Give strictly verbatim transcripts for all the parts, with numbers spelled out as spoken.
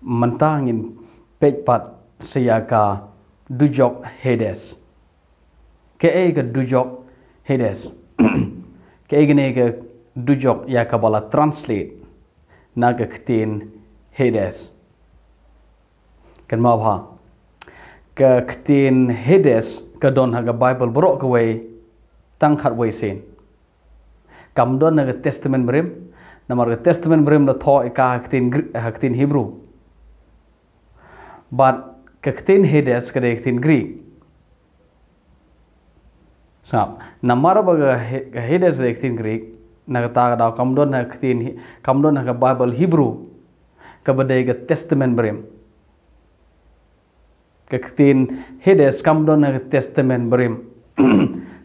Mynta ngin peit pat sa ïa ka dujok Hades. Kaei ka dujok Hades? Kaei kane ka dujok ïa kaba la translate na ka ktien Hades? Kynmaw bha, ka ktien Hades ka don ha ka Baibl baroh kawei tang khatwei sien. Kam don ha ka Testament Barim, namar ka Testament Barim la thoh ïa ka ha ka ktien Gr-, ha ka ktien Hebru. Bad ka ktien Hades ka dei ka ktien Greek. Sngap, namar ba ka He-, ka Hades ka dei ka ktien Greek, na kata ka daw kam don ha ka ktien He-, kam don ha ka Baibl Hebru kaba dei ka Testament Barim. Ka ktien Hades kam don ha ka Testament Barim.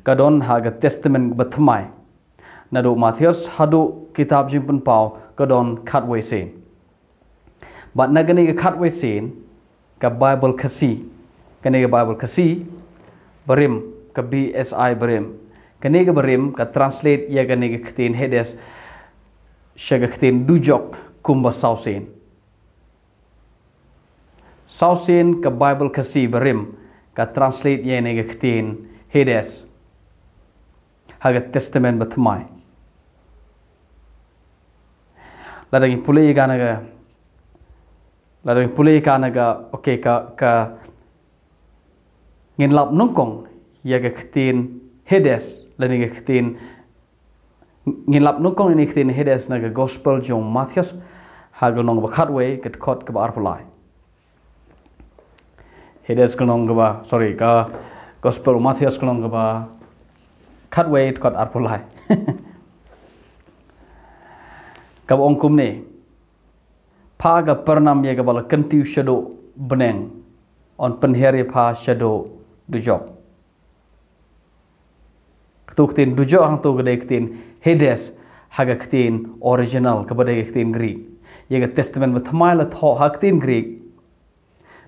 Ka don ha ka Testament Bathymmai. Naduh Mathaios haduh kitab Jingpynpaw ka don khatwei sien. Bad na kane ka khatwei sien, ka Baibl Khasi, kane ka Baibl Khasi Barim, ka B S I Barim, kane ka Barim ka translate ïa kane ka ktien Hades sha ka ktien dujok kumba saw sien. Saw sien ka Baibl Khasi Barim ka translate ïa kane ka ktien Hades ha ka Testament Bathymmai. Lada ngi pule ïa kane ka, lada ngi pule ïa kane ka, okay, ka, ka ngin lap nyngkong ïa ka ktien Hades, lane ka ktien, ngin lap nyngkong ïa ka ktien Hades na ka Gospel jong Mathaios, ha ka lynnong ba khatwei, ka dkhot kaba arphew lai. Hades ka lynnong kaba, sorry, ka Gospel Mathaios ka lynnong kaba khatwei, dkhot arphew lai. Kaba ong kumne: Pha Kapernaum, ïa kaba la kyntiew shaduh bneng, yn pynher ïa pha shaduh dujok. Kato ka ktien dujok hangto ka dei ka ktien Hades ha ka ktien original, kaba dei ka ktien Greek. Ïa ka Testament Bathymmai la thoh ha ka ktien Greek.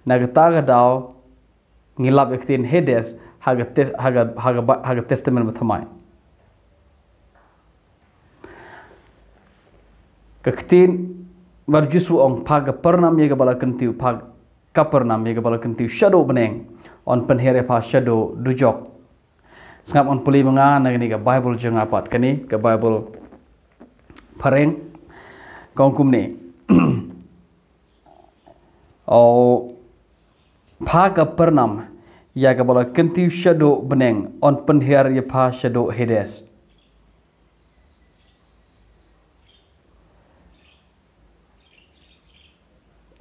Na kata ka daw ngi lap ïa ka ktien Hades ha ka tes-, ha ka, ha ka ba-, ha ka Testament Bathymmai. Ka ktien, bad u Jisu u ong: Pha Kapernaum, ïa kaba la kyntiew, pha Kapernaum, ïa kaba la kyntiew shaduh bneng, yn pynher ïa pha shaduh dujok. Sngap, yn pule ma nga na kane ka Baibl jong nga pat, kane ka Baibl phareng. Ka ong kumne: O, pha Kapernaum, ïa kaba la kyntiew shaduh bneng, yn pynher ïa pha shaduh Hades.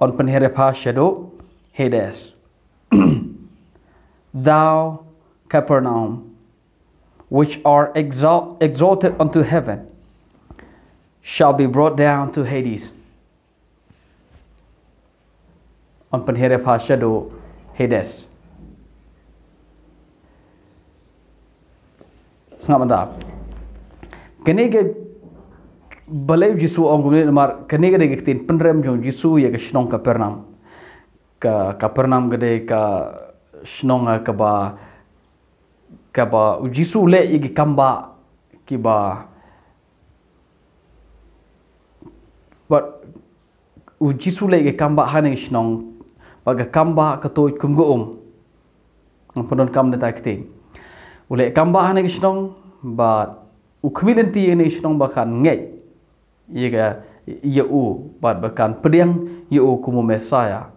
Yn pynher ïa pha shaduh Hades. Thou, Capernaum, which art exalt-, exalted unto heaven, shall be brought down to Hades. Yn pynher ïa pha shaduh Hades. Sngap mynta. Kane ka, balei u Jisu u ong kumne, namar kane ka dei ka ktien pynrem jong u Jisu ïa ka shnong Kapernaum. Ka Kapernaum ka dei ka shnong, eh, kaba, kaba u Jisu u leh ïa ki kambah kiba, bad u Jisu u leh ïa ki kambah ha kane ka shnong, bad ki kambah ki tuid kum ka um. Ngan pyndonkam na kata ka ktien. U leh kambah ha kane ka shnong, bad u khmih lynti ïa kane ka shnong ba kan ngeit ïa ka, ïa u, bad ba kan pdiang ïa u kum u Messaïah.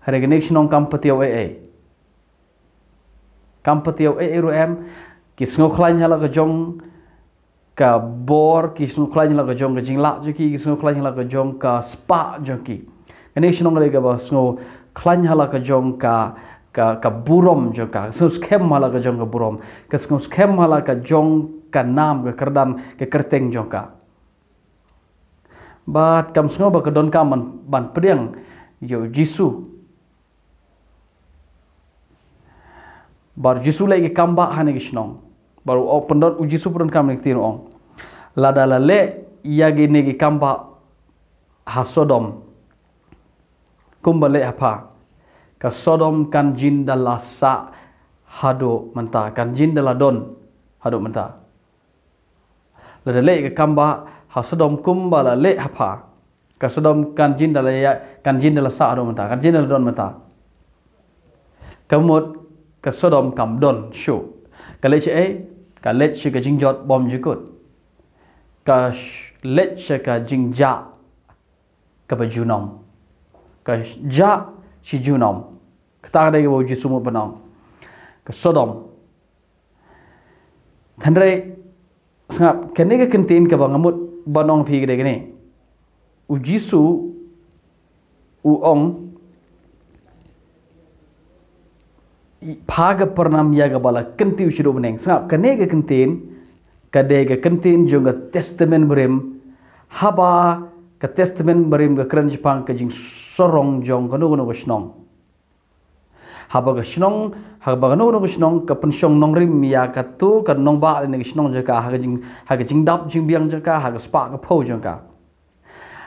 Hynrei kane ka shnong kam patiaw ei ei. Kam patiaw ei ei ruh em, ki sngewkhlaiñ ha la ka jong ka bor, ki sngewkhlaiñ ha la ka jong ka jinglah jong ki, ki sngewkhlaiñ ha la ka jong ka spah jong ki. Kane ka shnong ka dei kaba sngewkhlaiñ ha la ka jong ka, ka, ka burom jong ka, ka sngewskhem ha la ka jong ka burom, ka sngewskhem ha la ka jong ka nam, ka kyrdan, ka kyrteng jong ka. Bad kam sngew ba ka donkam ban, ban pdiang ïa u Jisu. Bad u Jisu u leh ïa ki kambah ha kane ka shnong. Bad u ong, pyndon, u Jisu u pyndonkam ïa kane ka ktien, u ong: Lada la leh ïa kine ki kambah ha Sodom kumba leh ha pha, ka Sodom kan jin da la sah haduh mynta, kan jin da la don haduh mynta. Lada leh ïa ki kambah ha Sodom kumba la leh ha pha, Ka Sodom kan jin da la ïa, kan jin da la sah haduh mynta, kan jin da la don mynta. Ka mut ka Sodom kam don shuh. Ka leit sha ei? Ka leit sha ka jingjot bymjukut. Ka sh-, leit sha ka jingjah kaba junom. Ka jah shi junom. Kata ka dei kaba U Jisu mut ban ong. Ka Sodom. Hynrei sngap, kane ka kyntien kaba nga mut ban ong phi ka dei kane. U Jisu u ong, pha ka pyrnam ïa kaba la kyntiew shaduh bneng. Sngap, kane ka kyntien ka dei ka kyntien jong ka Testament Barim. Haba ka Testament Barim ka kren shaphang ka jingsarong jong kano kano ka shnong. Haba ka shnong, haba kano kano ka shnong ka pynshong nongrim ïa kato ka nongbah lane ka shnong jong ka, ha ka jing, ha ka jingdap jingbiang jong ka, ha ka spah ka phew jong ka.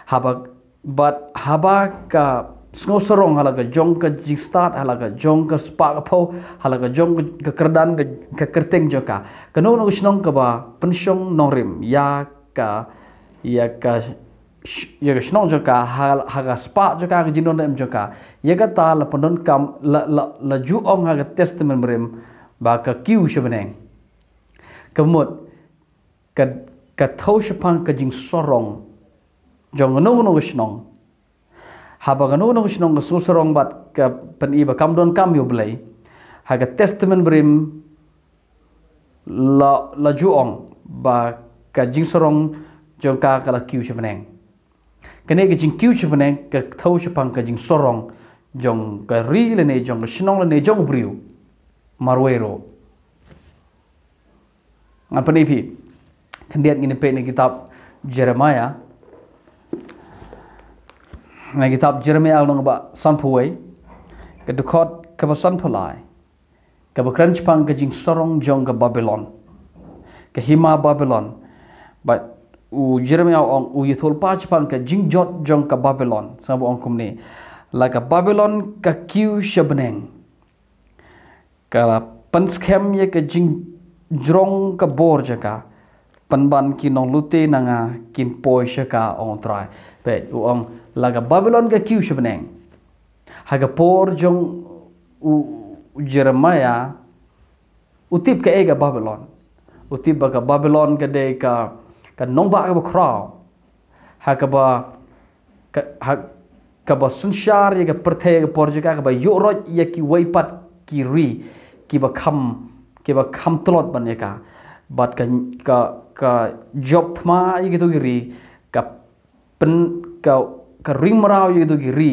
Haba, bad haba ka sngewsarong ha la ka jong ka jingstad, ha la ka jong ka spah ka phew, ha la ka jong ka, ka kyrdan, ka, ka kyrteng jong ka. Kano kano ka shnong kaba pynshong nongrim ïa ka, ïa ka sh-, ïa ka shnong jong ka, ha, ha ka spah jong ka, ka jingdon em jong ka. Ïa kata la pyndonkam, la, la, la ju ong ha ka Testament Barim ba ka kiew sha bneng. Ka mut ka, ka thew shaphang ka jingsarong jong kano kano ka shnong. Haba kano kano ka shnong ka sngewsarong bad ka pyni ba kam donkam ïa U Blei, ha ka Testament Barim la, la ju ong ba ka jingsarong jong ka ka la kiew sha bneng. Kane ka jingkiew sha bneng ka thew shaphang ka jingsarong jong ka ri lane jong ka shnong lane jong u briew marwei ruh. Ngan pyni phi khyndiat, ngin peit na kitab Jeremiah. Na kitab Jeremiah lynnong ba sanphew wei, ka dkhot kaba sanphew lai, kaba kren shaphang ka jingsarong jong ka Babilon, ka hima Babilon. Bad u Jeremiah u ong, u ïathuhlypa shaphang ka jingjot jong ka Babilon. Sngap, u ong kumne: La ka Babilon ka kiew sha bneng, ka la pynskhem ïa ka jingjrong ka bor jong ka. Pynban ki nonglute na nga kin poi sha ka, ong U Trai. Peit, u ong la ka Babilon ka kiew sha bneng. Ha ka por jong u, u Jeremiah, u tip kaei ka Babilon. U tip ba ka Babilon ka dei ka, ka nongbah kaba khraw. Ha kaba, ka, ha kaba synshar ïa ka pyrthei ha ka por jong ka, kaba ïuh roit ïa kiwei pat ki ri kiba kham, kiba kham tlot ban ïa ka. Bad ka, ka, ka jop thma ïa kito ki ri, ka pyn, ka, ka ring mraw ïa kito ki ri,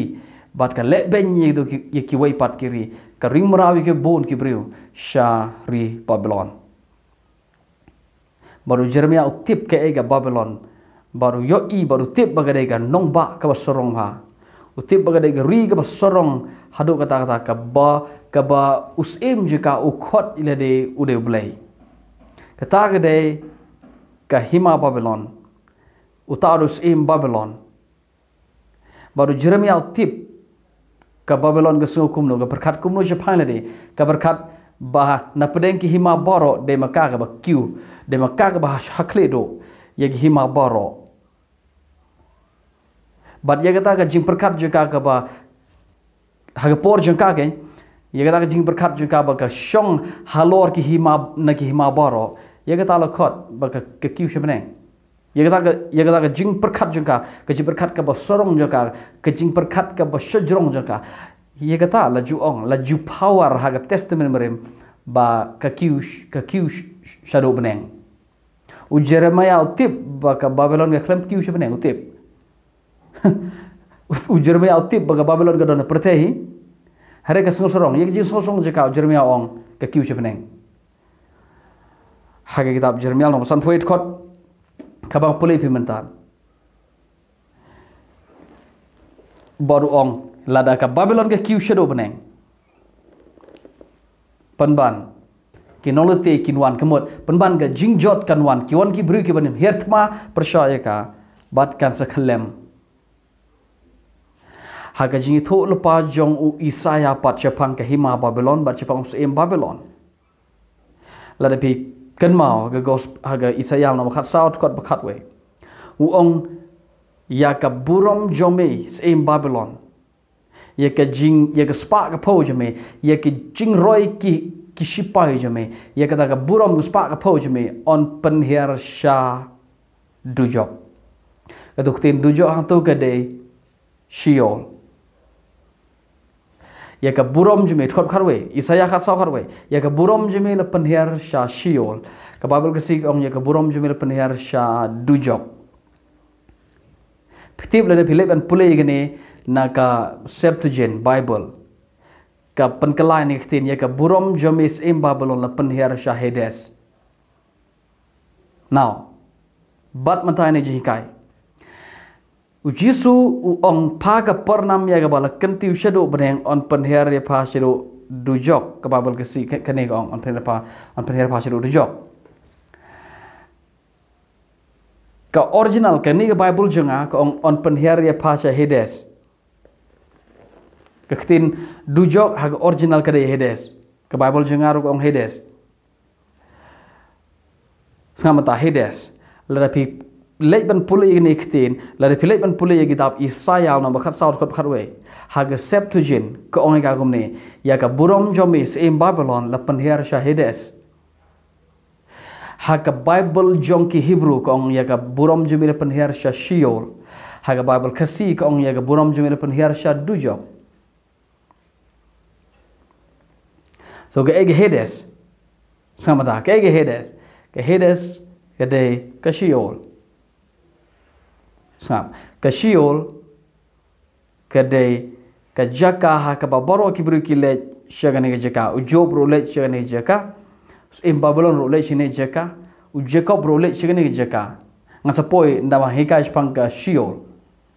bad ka leh beiñ ïa kito ki, ïa kiwei pat ki ri, ka ring mraw ïa ki bun ki briew sha ri Babilon. Bad u Jeremiah u tip kaei ka Babilon, bad u ïohi, bad u tip ba ka dei ka nongbah kaba sarong bha. U tip ba ka dei ka ri kaba sarong haduh katta katta, kaba, kaba u syiem jong ka u khot ïa lade u dei U Blei. Kata ka dei ka hima Babilon. Uta u dei u syiem Babilon. Bad u Jeremiah u tip ka Babilon ka sngew kumno, ka pyrkhat kumno shaphang lade, ka pyrkhat ba na pdeng ki hima baroh dei ma ka kaba kiew, dei ma ka kaba ha, ha khlieh duh ïa ki hima baroh. Bad ïa kata ka jingpyrkhat jong ka kaba ha ka por jong ka, keiñ, ïa kata ka jingpyrkhat jong ka ba ka shong halor ki hima, na ki hima baroh, ïa kata la khot ba ka, ka kiew sha bneng. Ïa kata ka, ïa kata ka jingpyrkhat jong ka, ka jingpyrkhat kaba sarong jong ka, ka jingpyrkhat kaba shajrong jong ka. Ïa kata la ju ong, la ju power ha ka Testament Barim ba ka kiew sh-, ka kiew sh-, sh-, shaduh bneng. U Jeremiah u tip ba ka Babilon ka khlem kiew sha bneng, u tip. U Jeremiah u tip ba ka Babilon ka don ha pyrthei hi. Hynrei ka sngewsarong, ïa ka jingsngewsarong jong ka, u Jeremiah u ong ka kiew sha bneng. Ha ka kitab Jeremiah lynnong ba sanphew wei, dkhot kaba nga pule ïa phi mynta. Bad u ong, lada ka Babilon ka kiew shaduh bneng, pynban ki nonglute kin wan, ka mut, pynban ka jingjot kan wan, ki wan ki briew kiban ym hiar thma pyrshah ïa ka, bad kan sa khyllem. Ha ka jingïathuhlypa jong u Isaiah pat shaphang ka hima Babilon bad shaphang u syiem Babilon. Lada phi kynmaw ha ka gosp-, ha ka Isaiah lynnong ba khatsaw, dkhot ba khatwei, u ong, Ïa ka burom jong me, syiem Babilon. Ïa ka jing, ïa ka spah ka phew jong me, ïa ka jingroi ki, ki shipai jong me, ïa kata ka burom ka spah ka phew jong me, yn pynhiar sha dujok. Kato ka ktien dujok hangto ka dei Sheol. Ïa ka burom jong me, dkhot khatwei, Isaïah khatsaw khatwei. Ïa ka burom jong me la pynhiar sha Sheol. Ka Baibl Khasi ka ong ïa ka burom jong me la pynhiar sha dujok. Phi tip lada phi leit ban pule ïa kane na ka Septuagint Bible, ka pynkylla ïa kane ka ktien, ïa ka burom jong me, syiem Babilon, la pynhiar sha Hades. Now, bad mynta ïa kane ka jinghikai. U Jisu u ong, pha ka por nam ïa kaba la kyntiew shaduh bneng, yn pynhiar ïa pha shaduh dujok. Ka Baibl Khasi ka, kane ka ong, yn pynhiar ïa pha, yn pynhiar ïa pha shaduh dujok. Ka original, kane ka Baibl jong nga ka ong, yn pynhiar ïa pha sha Hades. Ka ktien dujok ha ka original ka dei Hades. Ka Baibl jong nga ruh ka ong Hades. Sngap mynta, Hades. Lada phi leit ban pule ïa kane ka ktien, lada phi leit ban pule ïa kitab Isaïah lynnong ba khatsaw, dkhot khatwei, ha ka Septuagint ka ong ïa ka kumne, ïa ka burom jong me, syiem Babilon, la pynhiar sha Hades. Ha ka Baibl jong ki Hebru ka ong ïa ka burom jong me la pynhiar sha Sheol. Ha ka Baibl Khasi ka ong ïa ka burom jong me la pynhiar sha dujok. So kaei ka Hades? Sngap mynta, kaei ka Hades? Ka Hades ka dei ka Sheol. Sngap, ka Sheol ka dei ka jaka ha kaba baroh ki briew ki leit sha kane ka jaka. U Job ruh u leit sha kane ka jaka. Syiem Babilon ruh u leit sha kane ka jaka. U Jakob ruh u leit sha kane ka jaka. Ngan sa poi ynda ma hikai shaphang ka Sheol.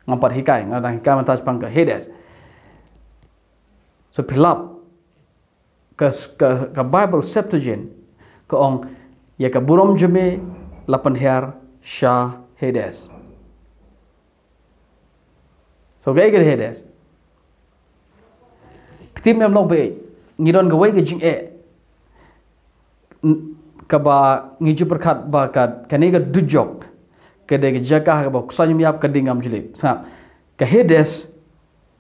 Ngan pat hikai, ngan dang hikai mynta shaphang ka Hades. So phi lap, ka, ka, ka Baibl Septuagint ka ong, ïa ka burom jong me la pynhiar sha Hades. So kaei ka dei Hades? Phi tip ne em lok beit, ngi don kawei ka jingeh, n-, kaba ngi ju pyrkhat ba ka, kane ka dujok ka dei ka jaka ha kaba u ksan jong u ïap ka ding kam ju lip. Sngap, ka Hades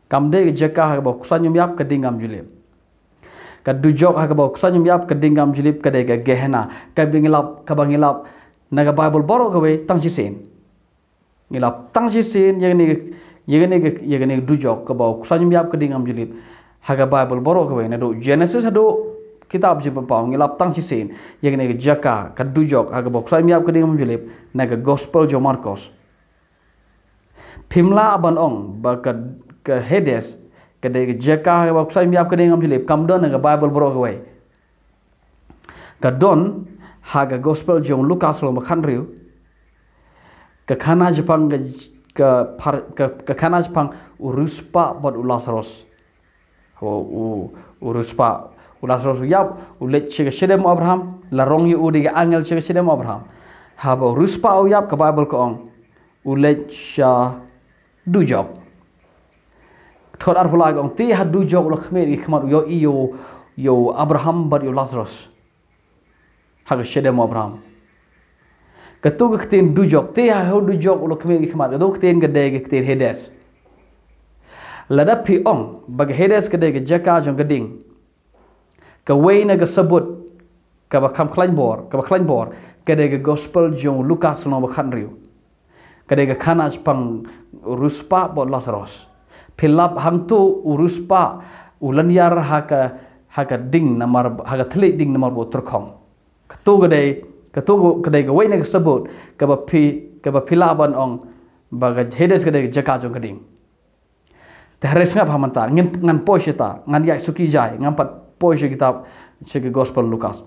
kam dei ka jaka ha kaba u ksan jong u ïap ka ding kam ju lip. Ka dujok ha kaba u ksan jong u ïap ka ding kam ju lip ka dei ka Gehenna. Kaba ngi lap, kaba ngi lap na ka Baibl baroh kawei tang shisien. Ngi lap tang shisien ïa kane, ïa kane, ïa kane ka dujok kaba u ksan jong u ïap ka ding kam ju lip. Ha ka Baibl baroh kawei, naduh Genesis haduh kitab Jingpynpaw, ngi lap tang shisien ïa kane ka jaka, ka dujok ha kaba u ksan jong u ïap ka ding kam ju lip, na ka Gospel jong u Markos. Phim lah ban ong ba ka, ka Hades ka dei ka jaka ha kaba u ksan jong u ïap ka ding kam ju lip, kam don ha ka Baibl baroh kawei. Ka don ha ka Gospel jong u Lukas lynnong ba khathynriew, ka khana shaphang ka, ka phar-, ka, ka khana shaphang u riewspah bad u Lasaros. U, u, u riewspah, u Lasaros u ïap, u leit sha ka shadem u Abraham, la rong ïa u da ka angel sha ka shadem u Abraham. Haba u riewspah u ïap, ka Baibl ka ong, u leit sha dujok. Dkhot arphew lai ka ong, te ha dujok u la khmih ïa ki khmat, u ïohi ïa u, ïa u Abraham bad ïa u Lasaros ha ka shadem u Abraham. Kato ka ktien dujok, te ha dujok u la khmih ïa ki khmat, kato ka ktien ka dei ka ktien Hades. Lada phi ong ba ka Hades ka dei ka jaka jong ka ding, kawei na ka sabut kaba kham khlaiñ bor, kaba khlaiñ bor, ka dei ka Gospel jong u Lukas lynnong ba khathynriew. Ka dei ka khana shaphang u riewspah bad u Lasaros. Phi lap, hangto u riewspah u lynñiar ha ka, ha ka ding namar, ha ka thylliej ding namar ba u tyrkhong. Kato ka dei, kato ka dei kawei na ka sabut kaba phi, kaba phi lah ban ong ba ka Hades ka dei ka jaka jong ka ding. Te hynrei sngap ha mynta, ngan, ngan poi shata, ngan ïaid suki jai, ngan pat poi sha kitab, sha ka Gospel Lukas.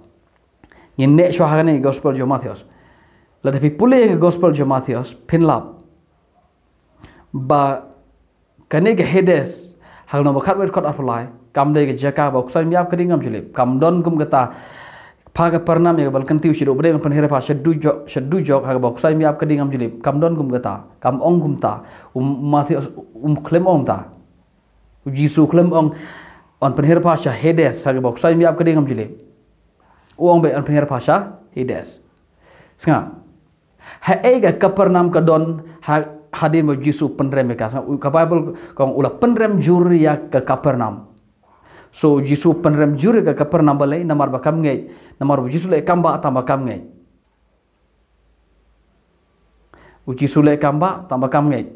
Ngin neh shuwa ha kane ka Gospel jong u Mathaios. Lada phi pule ha ka Gospel jong u Mathaios, phin lap ba kane ka Hades, ha ka lynnong ba khatwei dkhot arphew lai, kam dei ka jaka ba u ksan jong u ïap ka ding kam ju lip, kam don kum kata, pha ka por nam ïa kaba la kyntiew shaduh bneng, yn pynhiar ïa pha sha dujok, sha dujok ha kaba u ksan jong u ïap ka ding kam ju lip, kam don kum kata, kam ong kumta. U Mathaios um khlem ong kumta. U Jisu u khlem ong, yn pynhiar ïa pha sha Hades ha kaba u ksan jong u ïap ka ding kam ju lip. U ong beit yn pynhiar ïa pha sha Hades. Sngap. Haei ka por nam ka don ha, hadien ba u Jisu pynrem ïa ka. Sngap, u, ka Baibl ka ong u la pynrem jur ïa ka Kapernaum. So u Jisu pynrem jur ïa ka Kapernaum balei? Namar ba kam ngeit, namar ba u Jisu leh kam bah tang ba kam ngeit. U Jisu leh kam bah tang ba kam ngeit.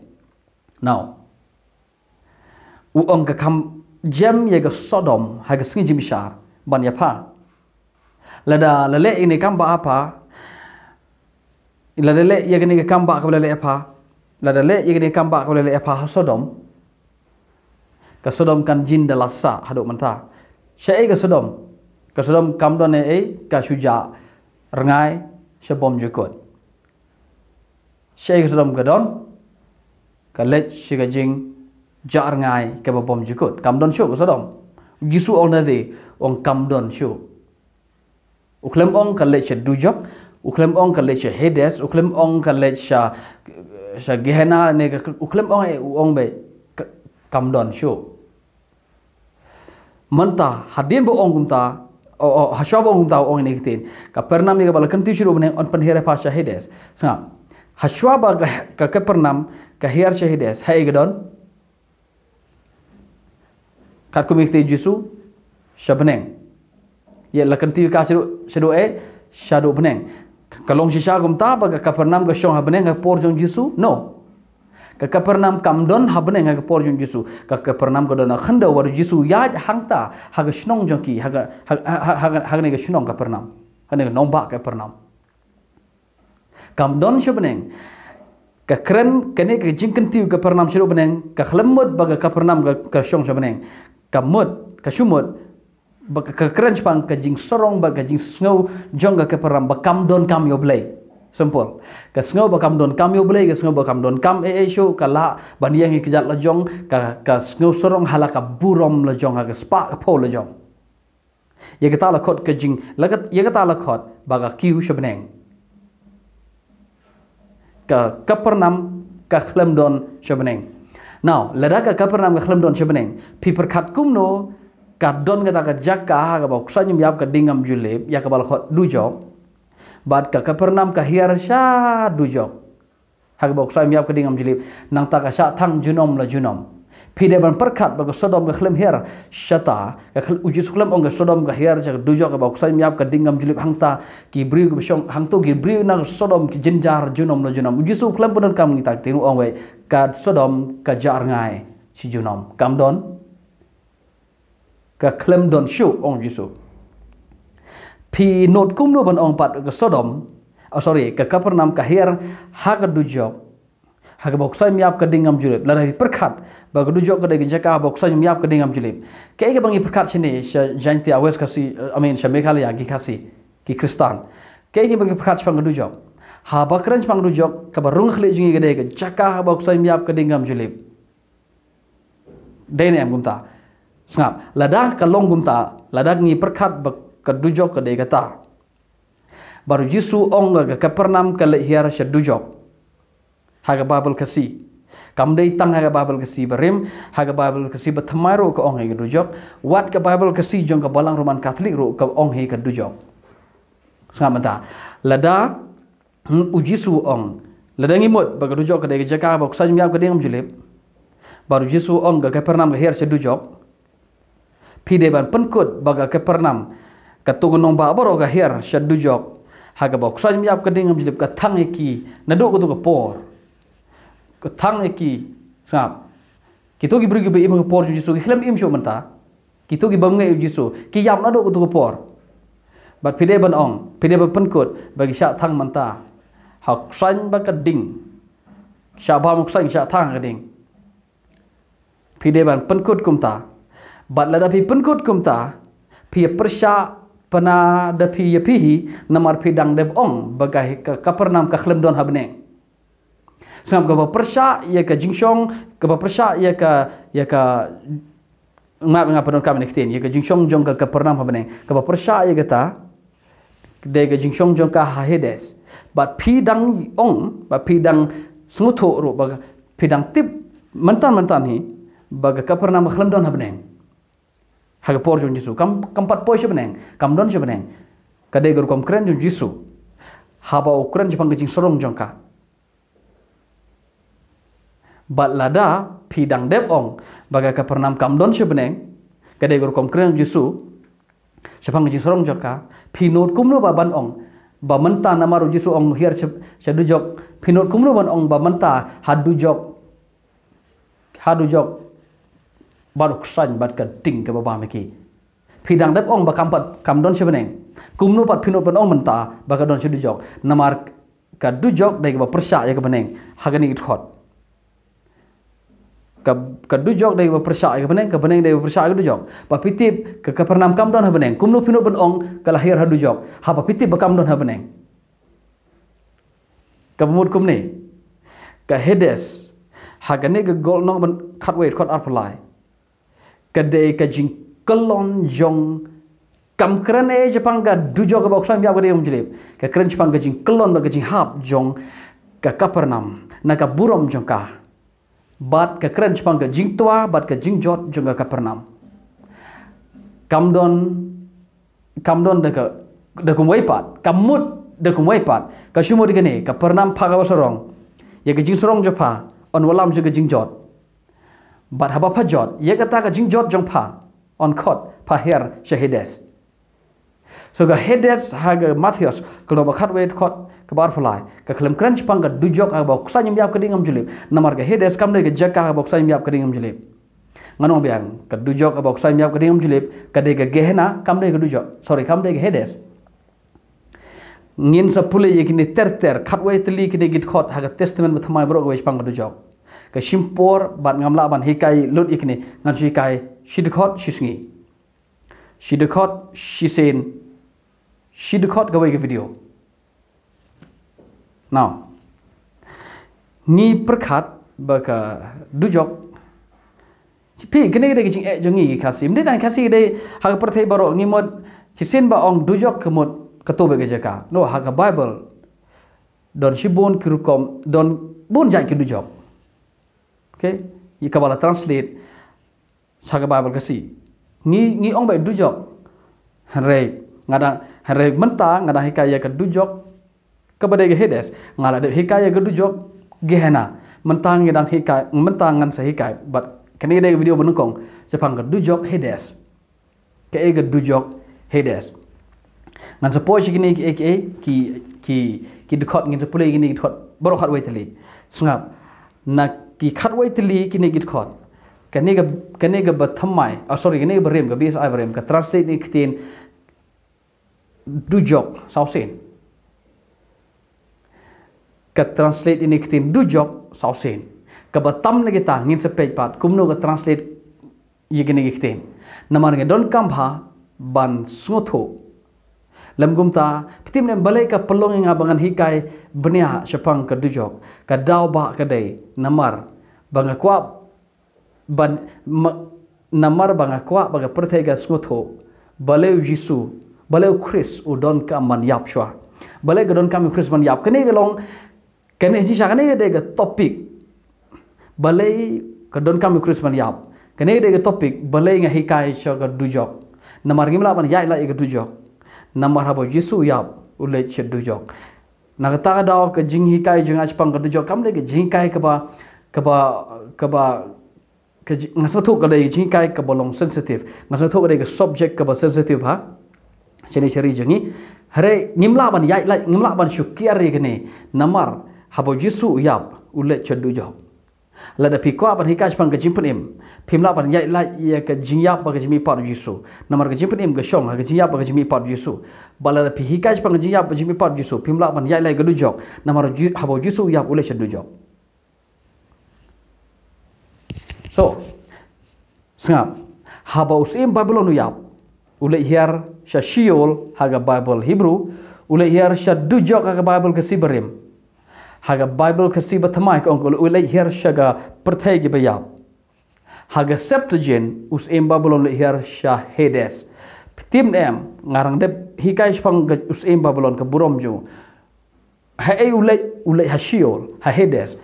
Now, u ong ka kham jem ïa ka Sodom ha ka sngi jingmishar ban ïa pha. Lada la leh ïa kane kam bah ha pha, lada leh ïa kane ka kam bah kaba la leh ha pha, lada leh ïa kane ka kam bah kaba la leh ha pha ha Sodom, ka Sodom kan jin da la sah haduh mynta. Shaei ka Sodom? Ka Sodom kam don ei ei, ka shu jah rngai sha bymjukut. Shaei ka Sodom ka don? Ka leit sha ka jingjah rngai kaba bymjukut. Kam don shuh ka Sodom. U Jisu ong na dei, ong kam don shuh. U khlem ong ka leit sha dujok, u khlem ong ka leit sha Hades, u khlem ong ka leit sha, sha Gehenna ne ka, u khlem ong, eh, u ong beit, ka-, kam don shuh. Mynta hadien ba ong kumta, o, o, hashwa ba ong kumta, u ong ïa kine ki ktien. Ka Kapernaum ïa kaba la kyntiew sha bneng yn pynhiar ïa pha sha Hades. Sngap. Hashwa ba ka, ka Kapernaum ka hiar sha Hades, haei ka don? Katkum ïa ka ktien Jisu, sha bneng. Ïa la kyntiew ka shaduh, shaduh eh, shaduh bneng. Ka long shisha kumta ba ka Kapernaum ka shong ha bneng ha ka por jong Jisu? No. Ka Kapernaum kam don ha bneng ha ka por jong Jisu. Ka Kapernaum ka don ha khyndew, wat u Jisu ïaid hangta ha ka shnong jong ki, ha ka, ha, ha, ha, ha, ha kane ka shnong Kapernaum. Ha kane ka nongbah Kapernaum. Kam don sha bneng. Ka kren kane ka jingkyntiew Kapernaum shaduh bneng, ka khlem mut ba ka Kapernaum ka, ka shong sha bneng. Ka mut, ka shu mut ba ka, ka kren shaphang ka jingsarong bad ka jingsngew jong ka Kapernaum ba kam donkam ïa U Blei. Simple. Ka sngew ba kam donkam ïa U Blei, ka sngew ba kam donkam ei ei shuh, ka lah ban ïeng ïa ka kjat la jong, ka, ka sngew sarong ha la ka burom la jong, ha ka spah ka phew la jong. Ïa kata la khot ka jing, la kat-, ïa kata la khot ba ka kiew sha bneng. Ka Kapernaum ka khlem don sha bneng. Now, lada ka Kapernaum ka khlem don sha bneng, phi pyrkhat kumno ka don kata ka jaka ha kaba u ksai ym ïap ka ding ngam ju lip, ïa kaba la khot dujok, bad ka Kapernaum ka hiar sha dujok, ha kaba u ksai ym ïap ka ding ngam ju lip, nangta ka shah thang junom la junom. Phi dei ban pyrkhat ba ka Sodom ka khlem hiar shata, ka khl-, u Jisu khlem ong ka Sodom ka hiar sha ka dujok, kaba u ksai ym ïap ka ding ngam ju lip, hangta ki briew kiba shong hangto, ki briew na ka Sodom ki jynjar junom la junom. U Jisu khlem pyndonkam ïa kita ki ktien, u ong wei ka Sodom ka jah rngai shi junom. Kam don. Ka khlem don shuh, ong Jisu. Phi nud kumno ban ong pat ka Sodom, oh, sorry, ka Kapernaum ka hiar ha ka dujok, ha kaba u ksai ym ïap ka ding ngam ju lip. Lada phi pyrkhat ba ka dujok ka dei ka jaka ba u ksai ym ïap ka ding ngam ju lip, kaei kaba ngi pyrkhat shane sha Jaiñtia, West Khasi, eh, I mean, sha Meghalaya, ki Khasi, ki Khristan? Kaei kaba ngi pyrkhat shaphang ka dujok? Haba kren shaphang ka dujok, kaba rung khlieh jong ngi ka dei ka jaka ha kaba u ksai ym ïap ka ding ngam ju lip. Dei ne em kumta? Sngap, lada ka long kumta, lada ngi pyrkhat ba ka dujok ka dei kata, bad u Jisu ong ka Kapernaum ka leit hiar sha dujok, ha ka Baibl Khasi. Kam dei tang ha ka Baibl Khasi barim, ha ka Baibl Khasi bathymmai ruh ka ong hi ka dujok, wat ka Baibl Khasi jong ka Balang Roman Katholik ruh ka ong hi ka dujok. Sngap mynta. Lada Hmm, u Jisu ong, lada ngi mut ba ka dujok ka dei ka jaka ba u ksai ym ïap ka ding ngam ju lip, bad u Jisu ong ka Kapernaum ka hiar sha dujok, phi dei ban pynkut ba ka Kapernaum, kato ka nongbah baroh ka hiar sha dujok, ha kaba u ksai ym ïap ka ding ngam ju lip, ka thang ïa ki naduh kato ka por. Ka thang ïa ki, sngap. Kito ki briew kiba im ha ka por jong u Jisu ki khlem im shuh mynta. Kito ki bym ngeit ïa u Jisu ki ïap naduh kato ka por. Bad phi dei ban ong, phi dei ban pynkut ba ki shah thang mynta ha u ksai ba ka ding. Shah bam u ksai, shah thang ha ka ding. Phi dei ban pynkut kumta. Bad lada phi pynkut kumta, phi ïa pyrshah pynda phi ïa phi hi, namar phi dang dep ong ba ka, ka Kapernaum ka khlem don ha bneng. Sngap, kaba pyrshah ïa ka jingshong, kaba pyrshah ïa ka, ïa ka, nga, nga pyndonkam ïa kane ka ktien, ïa ka jingshong jong ka Kapernaum ha bneng, kaba pyrshah ïa kata, dei ka jingshong jong ka ha Hades. Bad phi dang ong, bad phi dang sngewthuh ruh, ba phi dang tip mynta mynta hi ba ka Kapernaum ka khlem don ha bneng. Ha ka por jong u Jisu kam, kam pat poi sha bneng, kam don sha bneng. Ka dei ka rukom kren jong u Jisu haba u kren shaphang ka jingsarong jong ka. Bad lada phi dang dep ong ba ka Kapernaum kam don sha bneng, ka dei ka rukom kren Jisu shaphang ka jingsarong jong ka, phi nud kumno ba ban ong ba mynta namar u Jisu ong hiar sha, sha dujok, phi nud kumno ban ong ba mynta ha dujok, ha dujok bad u ksaiñ bad ka ding kaba bam ïa ki. Phi dang dep ong ba kam pat kam don sha bneng. Kumno pat phi nud ban ong mynta ba ka don sha dujok? Namar ka dujok dei kaba pyrshah ïa ka bneng ha kane ki dkhot. Ka, ka dujok dei kaba pyrshah ïa ka bneng, ka bneng dei kaba pyrshah ïa ka dujok. Ba phi tip ka Kapernaum kam don ha bneng, kumno phi nud ban ong ka la hiar ha dujok haba phi tip ba kam don ha bneng? Kaba mut kumne, ka Hades ha kane ka Gospel nong ban khatwei dkhot arphew lai, ka dei ka jingkyllon jong, kam kren ei shaphang ka dujok kaba u ksaiñ ïap ka ding ka bymjulip. Ka kren shaphang ka jingkyllon bad ka jinghap jong ka Kapernaum na ka burom jong ka. Bad ka kren shaphang ka jingtwa bad ka jingjot jong ka Kapernaum. Kam don, kam don da ka, da kumwei pat, kam mut da kumwei pat. Ka shu mut ïa kane, Kapernaum pha kaba sarong, ïa ka jingsarong jong pha yn wallam sha ka jingjot. Bad haba pha jot, ïa kata ka jingjot jong pha yn khot pha hiar sha Hades. So ka Hades ha ka Mathaios ka lynnong ba khatwei dkhot kaba arphew lai, ka khlem kren shaphang ka dujok ha kaba u ksaiñ um ïap ka ding ka bymjulip. Namar ka Hades kam dei ka jaka ha kaba u ksaiñ um ïap ka ding ka bymjulip. Ngan ong biang, ka dujok ha kaba u ksaiñ um ïap ka ding ka bymjulip ka dei ka Gehenna, kam dei ka dujok, sorry, kam dei ka Hades. Ngin sa pule ïa kine ter ter, khatwei tylli kine ki dkhot ha ka Testament Bathymmai baroh kawei shaphang ka dujok. Ka shim por bad ngam lah ban hikai lut ïa kine, ngan shu hikai shi dkhot shi sngi. Shi dkhot shi sien, shi dkhot kawei ka video. Now, ngi pyrkhat ba ka dujok, phi, kane ka dei ka jingeh jong ngi ki Khasi. Ym dei tang Khasi, ka dei ha ka pyrthei baroh. Ngi mut shisien ba ong dujok ka mut kato beit ka jaka. No, ha ka Bible don shibun ki rukom, don bun jait ki dujok. Okay? Ïa kaba la translate sha ka Bible Khasi. Ngi, ngi ong ba dujok. Hynrei nga dang, hynrei mynta nga dang hikai ïa ka dujok kaba dei ka Hades. Nga la dep hikai ïa ka dujok Gehenna. Mynta ngi dang hikai, mynta ngan sa hikai bad kane ka dei ka video ba nyngkong shaphang ka dujok Hades. Kaei ka dujok Hades? Ngan sa poi sha kine ki, ki, ki, ki, ki dkhot, ngin sa pule kine ki dkhot baroh khatwei tylli. Sngap, na ki khatwei tylli kine ki dkhot, kane ka, kane ka Bathymmai, ah, sorry, kane ka Barim, ka B S I Barim ka translate ïa kine ki ktien dujok saw sien. Ka translate ïa kine ki ktien dujok saw sien. Kaba tam na kita ngin sa peit pat kumno ka translate ïa kine ki ktien. Namar ngi donkam bha ban sngewthuh. Lym kumta, phi tip ne em balei ka pynlong ïa nga ba ngan hikai bniah shaphang ka dujok? Ka daw ba ka dei namar ba nga kwah ban, ma-, namar ba nga kwah ba ka pyrthei ka sngewthuh balei u Jisu, balei u Khrist u donkam ban ïap shuwa. Balei ka donkam u Khrist ban ïap? Kane ka long, kane jingshisha, kane ka dei ka topic. Balei ka donkam u Khrist ban ïap? Kane ka dei ka topic, balei nga hikai sha ka dujok. Namar ngim lah ban ïaid lait ïa ka dujok. Namar haba u Jisu u ïap, u leit sha dujok. Na kata ka daw ka jinghikai jong nga shaphang ka dujok kam dei ka jinghikai kaba, kaba, kaba, ka ji-, nga sngewthuh ka dei ka jinghikai kaba long sensitive. Nga sngewthuh ka dei ka subject kaba sensitive ha shane sha ri jong ngi. Hynrei ngim lah ban ïaid lait, ngim lah ban shu kiar ïa kane. Namar haba u Jisu u ïap, u leit sha dujok. Lada phi kwah ban hikai shaphang ka jingpynim, phim lah ban ïaid lait ïa ka jingïap bad ka jingmihpat u Jisu. Namar ka jingpynim ka shong ha ka jingïap bad ka jingmihpat u Jisu. Bad lada phi hikai shaphang ka jingïap bad ka jingmihpat u Jisu, phim lah ban ïaid lait ïa ka dujok. Namar u Ji-, haba u Jisu u ïap, u leit sha dujok. So, sngap, haba u syiem Babilon u ïap, u leit hiar sha Sheol ha ka Bible Hebrew, u leit hiar sha dujok ha ka Bible Khasi Barim. Ha ka Bible Khasi Bathymmai ka ong u leit hiar sha ka pyrthei kiba ïap. Ha ka Septuagint, u syiem Babilon u leit hiar sha Hades. Phi tip ne em, nga dang dep hikai shaphang ka u syiem Babilon, ka burom jong u. Haei u leit? U leit ha Sheol, ha Hades.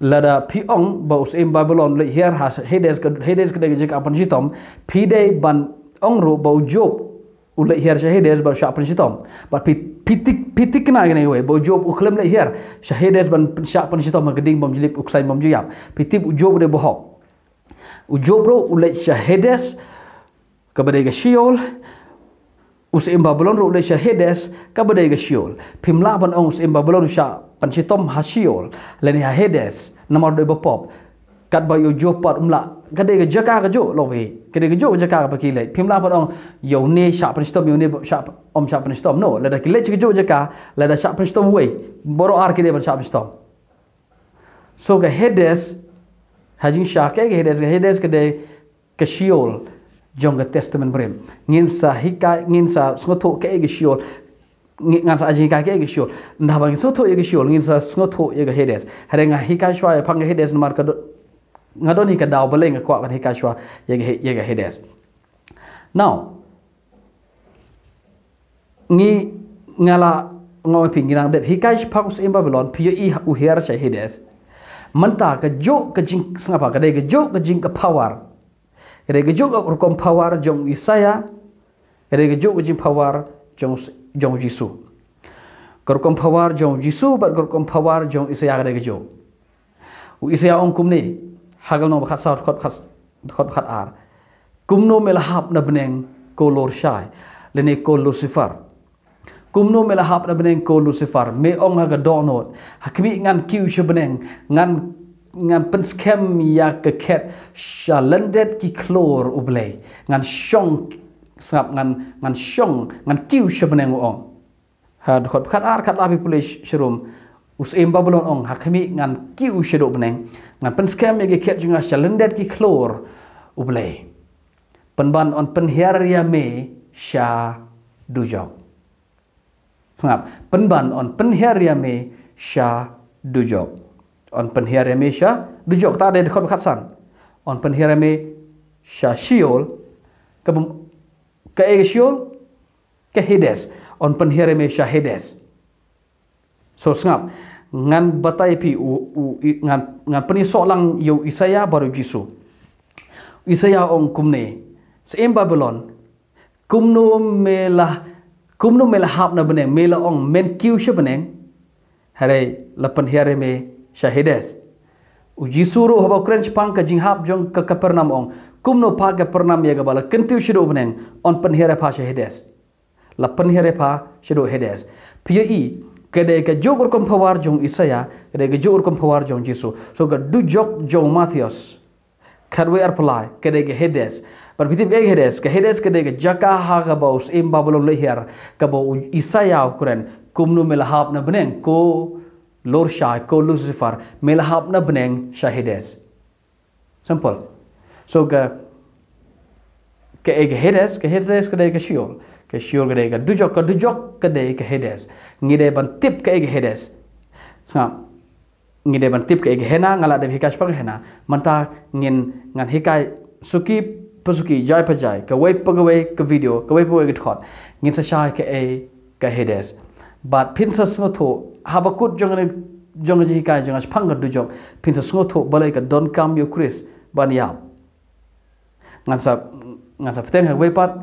Lada phi ong ba u syiem Babilon u leit hiar ha Hades, ka Hades ka dei ka jaka pynshitom, phi dei ban ong ruh ba u Job u leit hiar sha Hades bad shah pynshitom. Bad phi, phi thik, phi thikna kane kawei ba u Job u khlem leit hiar sha Hades ban shah pynshitom ha ka ding bym ju lip, u khlaiñ bym ju ïap. Phi tip u Job u dei u bahok. U Job ruh u leit sha Hades, kaba dei ka Sheol. U syiem Babilon ruh u leit sha Hades, kaba dei ka Sheol. Phim lah ban ong u syiem Babilon u shah pynshitom ha Sheol lane ha Hades namar u dei u bapop. Katba ïa u Job pat um lah. Ka dei ka jaka kajuh, long phi. Ka dei kajuh ka jaka kaba ki leit. Phim lah ban ong ïa une shah pynshitom, ïa une shah, ym shah pynshitom. No, lada ki leit sha kajuh ka jaka, lada shah pynshitom uwei, baroh ar ki dei ban shah pynshitom. So ka Hades, ha jingshah, kaei ka Hades? Ka Hades ka dei ka Sheol jong ka Testament Barim. Ngin sa hikai, ngin sa sngewthuh kaei ka Sheol. Ngi-, ngan sa ai jinghikai kaei ka Sheol. Ynda ba ngin sngewthuh ïa ka Sheol, ngin sa sngewthuh ïa ka Hades. Hynrei nga hikai shuwa ïa phang ka Hades namar ka do-, nga don hi ka daw, balei nga kwah ban hikai shuwa ïa ka He-, ïa ka Hades. Now, ngi, nga la, nga ong ïa phi, ngi nang dep hikai shaphang u syiem Babilon, phi ïohi u hiar sha Hades. Mynta kajuh ka jing, sngap, ka dei kajuh ka jing ka power. Ka dei kajuh ka rukom power jong u Isaïah. Ka dei kajuh ka jing power jong, jong u Jisu. Ka rukom power jong u Jisu bad ka rukom power jong u Isaïah ka dei kajuh. U Isaïah ong kumne, ha ka lynnong ba khatsaw, dkhot khat, dkhot khatar. Kumno me la hap na bneng, ko Lorshai, lane ko Lucifer? Kumno me la hap na bneng, ko Lucifer? Me ong ha ka dohnud, ha khmih ngan kiew sha bneng, ngan, ngan pynskhem ïa ka khet sha lyndet ki khlur U Blei. Ngan shong, sngap, ngan, ngan shong, ngan kiew sha bneng, u ong. Ha dkhot khatar, khatla, phi pule sh-, sharum. U syiem Babilon ong, ha khmih ngan kiew shaduh bneng, ngan pynskhem ïa ki khet jong nga sha lyndet ki khlur U Blei. Pynban yn pynhiar ïa me sha dujok. Sngap, pynban yn pynhiar ïa me sha dujok. Yn pynhiar ïa me sha dujok. Ta dei dkhot khatsan. Yn pynhiar ïa me sha Sheol. Ka bym-, kaei ka Sheol? Ka Hades. Yn pynhiar ïa me sha Hades. So sngap, ngan batai phi u, u, i, ngan, ngan pynïasoh lang ïa u Isaïah bad u Jisu. U Isaïah ong kumne, syiem Babilon, kumno me la, kumno me la hap na bneng, me la ong men kiew sha bneng, hynrei la pynhiar ïa me sha Hades. U Jisu ruh haba u kren shaphang ka jinghap jong ka Kapernaum ong, kumno pha Kapernaum ïa kaba la kyntiew shaduh bneng, yn pynhiar ïa pha sha Hades. La pynhiar ïa pha shaduh Hades. Phi ïohi, ka dei kajuh ka rukom power jong Isaïah, ka dei kajuh ka rukom power jong Jisu. So ka dujok jong Mathaios khatwei arphew lai, ka dei ka Hades. Bad phi tip kaei ka Hades? Ka Hades ka dei ka jaka ha kaba u syiem Babilon u leit hiar, kaba u Isaïah u kren, kumno me la hap na bneng, ko Lorshai, ko Lucifer, me la hap na bneng sha Hades. Simple. So ka, kaei ka Hades? Ka Hades ka dei ka Sheol. Ka Sheol ka dei ka dujok, ka dujok ka dei ka Hades. Ngi dei ban tip kaei ka Hades. Sngap. Ngi dei ban tip kaei ka Hena, nga la dep hikai shaphang ka Hena. Mynta ngin, ngan hikai suki pa suki, jai pa jai, kawei pa kawei ka video, kawei pa kawei ka dkhot. Ngin sa shai kaei ka Hades. Bad phin sa sngewthuh, haba kut jong ka, jong ka jinghikai jong nga shaphang ka dujok, phin sa sngewthuh balei ka donkam ïa u Khrist ban ïap. Ngan sa, ngan sa bteng ha kawei pat,